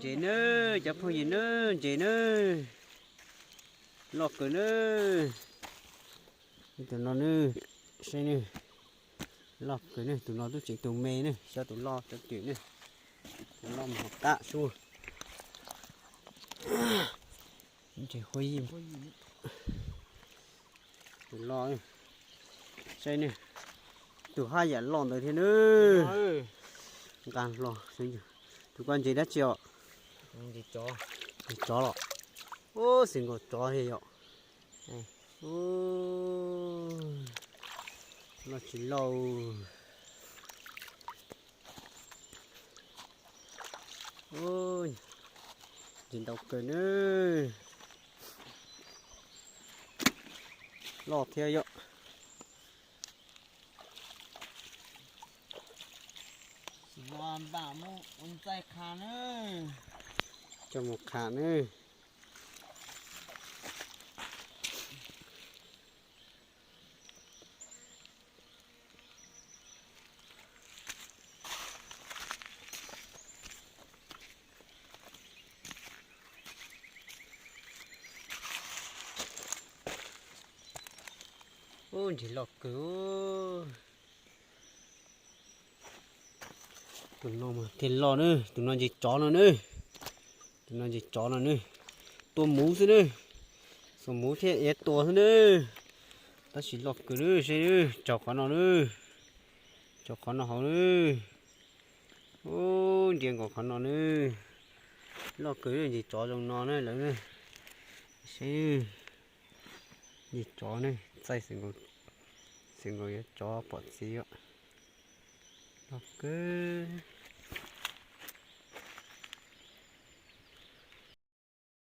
Ntses nawb cov phooj ywg nawb, ntses nawb, loj kawg nawb. Tus no nawb, saib nawb, loj kawg nawb. Tus no twb tseem tus me nawb, xyov tus loj cov twm nawb. Tus loj mus hauv qab sub. Ntses huab yim. Tus loj, saib nawb, tus haj yam loj ntawd thiab nawb. Nqa hlo, tus koj ntses dab tsi os? Ntses tsov los? Ub, xwm nkaus tsov thiab yom. Loj tsis loj. Ntses ntau kawg nawb. Loj thiab yom. Tsis no npaj mus ua ntxaij qha nawb. Coj mus qha nawb. Ub, ntses loj kawg. Tus no mas thiaj loj nawb, tus no ntses tsov no nawb. Tus no ntses tsov no nawb. Tua muv xwb nawb. Xuas muv thiab ev tua xwb nawb. Tab sis loj kawg nawb, saib nawb, tsaug qhov no nawb. Tsaug qhov no hauv nawb. Ub, ntiav nkaus qhov no nawb. Loj kawg, ntses tsov zoo no na lawm na. Saib, ntses tsov ne, txaij xwm nkaus yuav tsov pom txiv os. Loj kawg.